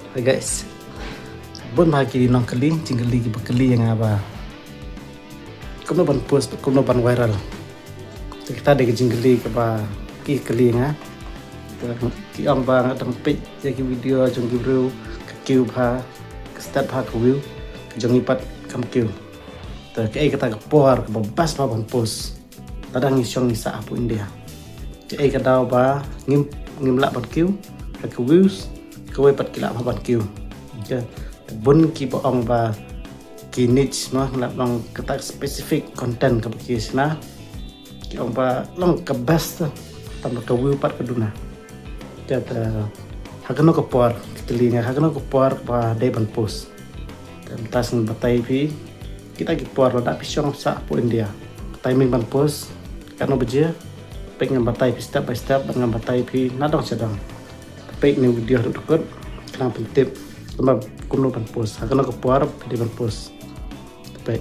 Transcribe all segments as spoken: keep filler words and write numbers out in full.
Hi guys. Bun bha ki nongkylli, jingkylli kiba kylli ïa nga ba kumno ban post, kumno ban viral. Te kata dei ka jingkylli kaba ki kylli ïa nga. Te ki ong ba nga dang peit ïa ki video jong ki briew ka kiew bha, ka stad bha ka view, ka jong ngi pat kam kiew. Te kaei kata ka por kaba best bha ban post? Lada ngi shong ngi sah hapoh India, kaei ka daw ba ngim, ngim lah ban kiew ha ka views, kawei pat ki lah bha ban kiew. Te bun kiba ong ba ki niche mo, ngi lah ban ong kata specific content kaba ki shna, ki ong ba long ka best, tang ba ka view pat ka duna. Te ha kano ka por, ki kylli nga ha kano ka por ba dei ban post. Te mynta sngewbha batai phi kita ki por lada phi shong sah hapoh India, timing ban post katno baje. Peit ngan batai phi step by step, bad ngan batai phi na dong sha dong. Peit ne video haduh dkut, khnang pyntip kumno, kumno ban post, ha kano ka por phi dei ban post. Peit.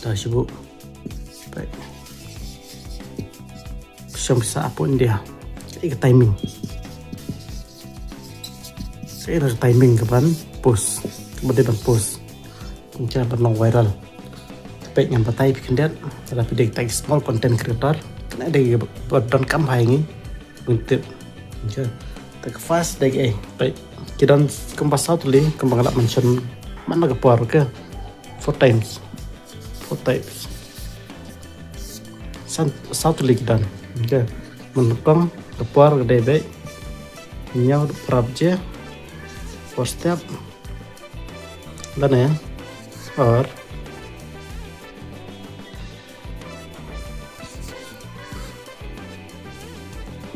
Ta shu buh. Peit. Shong phi sah hapoh India, kaei ka timing? Kaei ka timing kaban post, kaba dei ban post, ynda ban long viral? Peit ngan batai phi khyndiat. Lada phi dei kita ki small content creator, kane dei ba donkam bha ïa ngi ban tip. Te ka first dei kaei? Peit, ki don kumba saw tylli, kumba nga la mention man la ka por, okay? Four times. Four times. San, saw tylli ki don. Okay. Mynnyngkong ka por ka dei beit hynñiew haduh phra baje por step. Lane or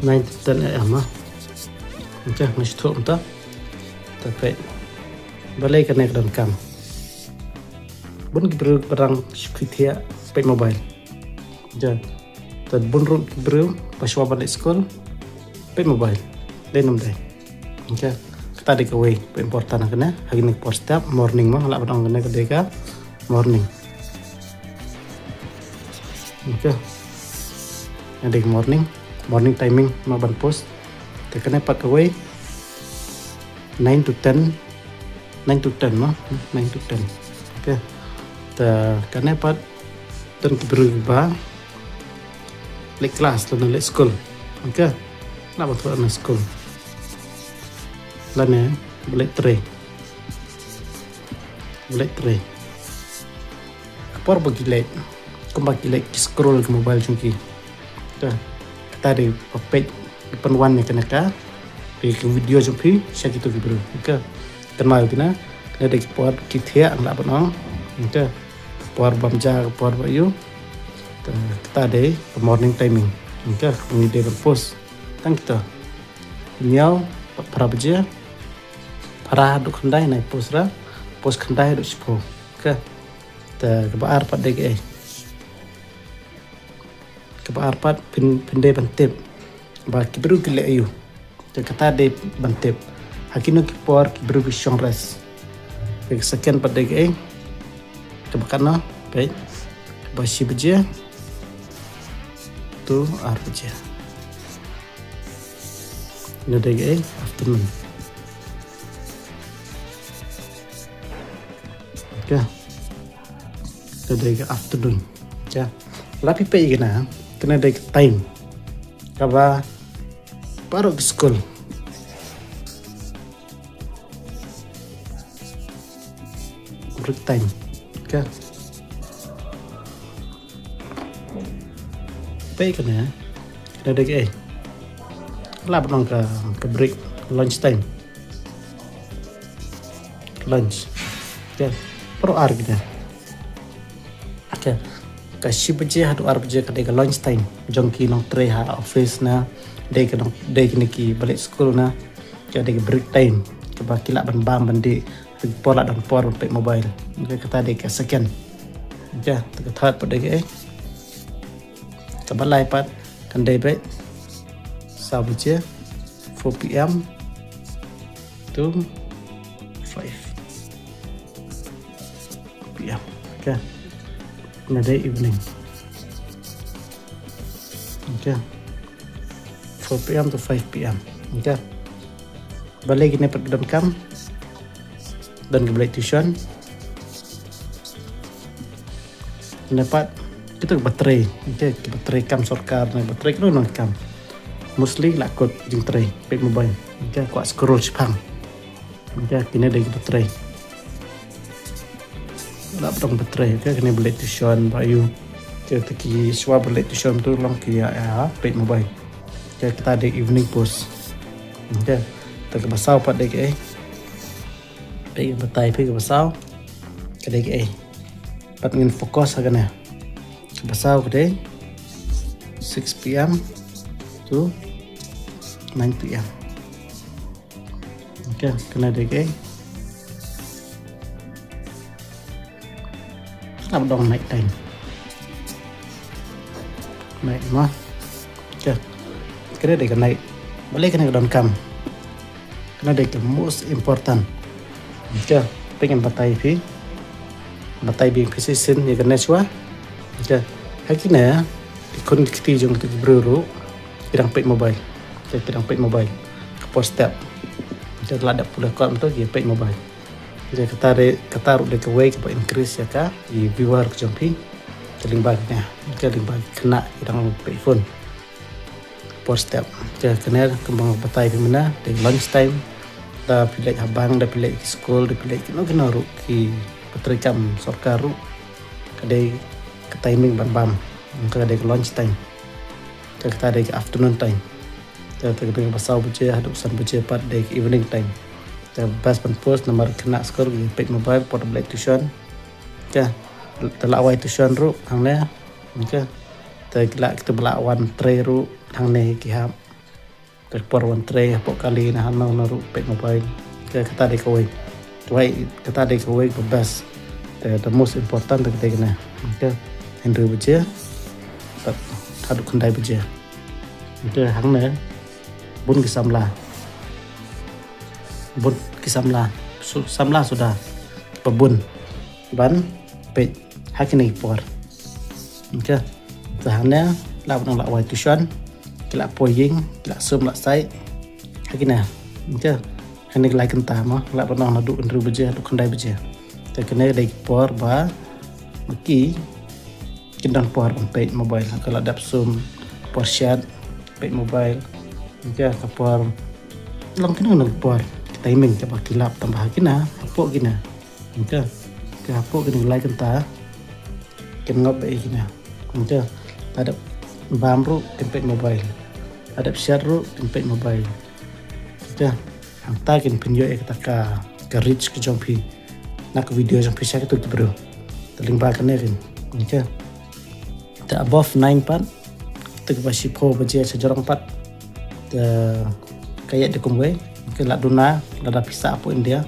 nine to ten A M, ah. Okay, nga shu thoh mynta. Te peit, balei kane ka donkam? Bun ki briew ba dang shu kit thiah peit mobile. Okay. Te bun ruh ki briew ba shuwa ban leit skul peit mobile. Dei ne ym dei? Okay. Kata dei kawei ba important ha kane, ha kine ki por step, morning mo, lah ban ong kane ka dei ka morning. Okay. Kane dei ka morning, morning timing mo ban post. Te kane pat kawei, nine to ten, nine to ten mo, nine to ten. Okay. Te kane pat don ki briew ba leit klas lane leit skul. Okay. Lah ban thoh na skul. Lane ba leit trei. Ba leit trei. Ka por ba ki leit, kumba ki leit ki scroll ka mobile jong ki. Te kata dei ba peit, dei ban wan ïa kane ka, dei ka video jong phi sha kito ki briew. Okay. Kynmaw ïa kine, kine dei ki por ki thiah, lah ban ong. Okay. Ka por bam ja, ka por ba ïoh. Te kata dei ka morning timing. Okay, kaba ngi dei ban post. Tang kita. Hynñiew bad phra baje, phra haduh khyndai nai post ra, post khyndai haduh shiphew. Okay. Te kaba ar pat dei kaei? Kaba ar pat phin, phin dei ban tip ba ki briew ki leh aïu. Te kata dei ban tip ha kino ki por ki briew ki shong rest. Te ka second pat dei kaei? Kaba katno? Peit. Kaba shi baje to ar baje. Kane dei kaei? Afternoon. Okay. Kane dei ka afternoon. Okay. Lada phi peit ïa kane, kane dei ka time kaba baroh ki skul. Break time. Okay. Peit kane, kane dei kaei? Lah ban ong ka, ka break, lunch time. Lunch. Okay. Baroh ar kine. Okay. Ka shi baje haduh ar baje ka dei ka lunch time jong ki nongtrei ha office na, dei ka nong, dei kine kiba leit skul na. Ka dei ka break time kaba ki lah ban bam ban dih ha ki por lah don por ban peit mobile. Okay, kata dei ka second. Okay, te ka third pat dei kaei? Kaba lai pat kan dei beit saw baje, four P M to five P M. Okay. Kane dei evening. Okay. Four P M to five P M. Okay. Balei kine pat ki donkam? Don ki ba leit tuition. Ne pat kita ki ba trei, okay, ki ba trei kam sorkar, ne ba trei kano kano kam. Mostly la kut jingtrei, peit mobile. Okay, kwah scroll shipang. Okay, kine dei ki ba trei. La ba dang ba trei, okay, kine ba leit tuition ba ïoh. Okay, te ki shuwa ba leit tuition tu long ki ïa, ïa peit mobile. Okay, kata dei evening post. Okay, te ka ba saw pat dei kaei? Peit, batai phi ka ba saw ka dei kaei? Pat ngin focus ha kane. Ka ba saw ka dei six p.m. to nine p.m. Okay, kane dei kaei? Ka ba dang night time. Night mo. Okay, kane dei ka night. Balei kane ka donkam? Kane dei ka most important. Okay, peit, ngan batai phi. Batai biang phi shisien ïa kane shuwa. Okay, ha kine ki khun ki kti jong kita ki briew ruh ki dang peit mobile. Okay, ki dang peit mobile. Ka por step. Okay, la dep pule kot mynta ki peit mobile. Okay, kata dei, kata ruh dei kawei ka ba increase ïa ka, i viewer ka jong phi. Ka lyngba kane, ka lyngba ki khynnah ki dang peit phone. Por step. Okay, kane kumba nga batai phi mynne, dei lunch time. Da phi leit ha bank, da phi leit ki skul, da phi leit kino kino ruh, ki ba trei kam sorkar ruh, ka dei ka timing ban bam. Ka dei ka lunch time. Ka, kata dei ka afternoon time. Te, te ka dei ba saw baje haduh san baje pat dei ka evening time. Te best ban post namar khynnah skul ki peit mobile por ba leit tuition. Te, te la wai tuition ruh hangne. Okay, te ki la, kita ba la wan trei ruh hangne ki hap. Te por wan trei hapoh kali ne hano hano ruh peit mobile. Okay, kata dei kawei. Kawei, kata dei kawei ka best. Te the most important te ka dei kane. Okay, hynriew baje pat haduh khyndai baje. Okay, hangne bun ki samla. Bun ki samla. Su-, samla suda ba bun ban peit ha kine ki por. Okay, te hangne la ba dang la wai tuition, ki la poi ïing, ki la sum la sai. Ha kine, okay, hangne ki lai kynta mo, la ba dang naduh hynriew baje haduh khyndai baje. Te kine dei ki por ba ma ki kin don por ban peit mobile. Ka la dep sum, por shet, peit mobile. Okay, ka por long kine na por, ki timing kaba ki lap tang ba ha kine, hapoh kine. Okay, ka hapoh kine ki lai kynta kin ngop ba ïa kine. Okay, la dep bam ruh kin peit mobile. La dep shet ruh kin peit mobile. Okay, hangta kin pynïoh ïa kata ka, ka reach ka jong phi na ka video jong phi sha kito ki briew. Te lyngba kane kin. Okay, te above nine pat, te kaba shiphew baje shajrong pat, te ka ïaid da kumwei. Okay, la duna lada phi sah hapoh India.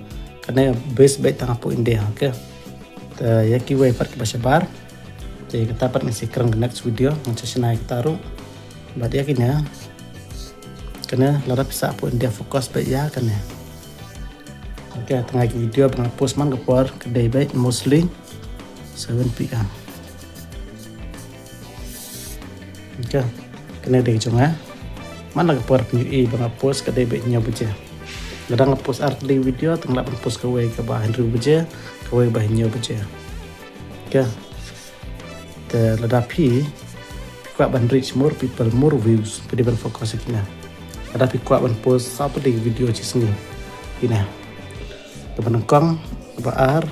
Kane best beit tang hapoh India. Okay, te ïa kiwei pat kiba shabar, te kata pat ngan sa kren ka next video, ngan sa shna ïa kata ruh. Bad ïa kine, kane lada phi sah hapoh India, focus beit ïa kane. Okay, tang ïa ki video ba nga post man ka por ka dei beit mostly seven p.m. Okay, kane dei ka jong nga. Man la ka por pynïohi ba nga post ka dei beit hynñiew baje. Lada nga post ar tylli video, te nga lah ban post kawei kaba hynriew baje, kawei ba hynñiew baje. Okay, te lada phi, phi kwah ban reach more people, more views, phi dei ban focus ïa kine. Lada phi kwah ban post saw tylli ki video shi sngi, kine. Kaba nyngkong, kaba ar,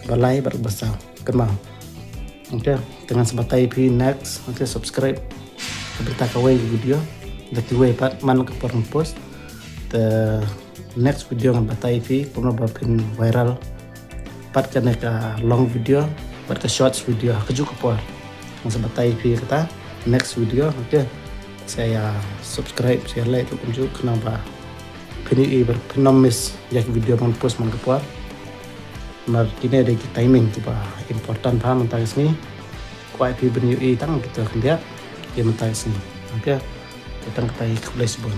kaba lai bad kaba saw. Kynmaw. Okay, te ngan sa batai phi next. Okay, subscribe ka bynta kawei ka video. Da kiwei pat man ka por ngan post. Te next video ngan batai phi kumno ba phin viral pat kane ka long video bad ka shorts video ha kajuh ka por. Ngan sa batai phi kata next video. Okay, sa ïa subscribe, sa ïa like ruh kumjuh khnang ba phin ïohi bad phin ym miss ïa ki video ba ngan post man ka por. Namar kine dei ki timing kiba important bha mynta ka sngi. Kwah phi ban ïohi tang kita khyndiat ïa mynta ka sngi. Okay, te tang katei, khublei shibun.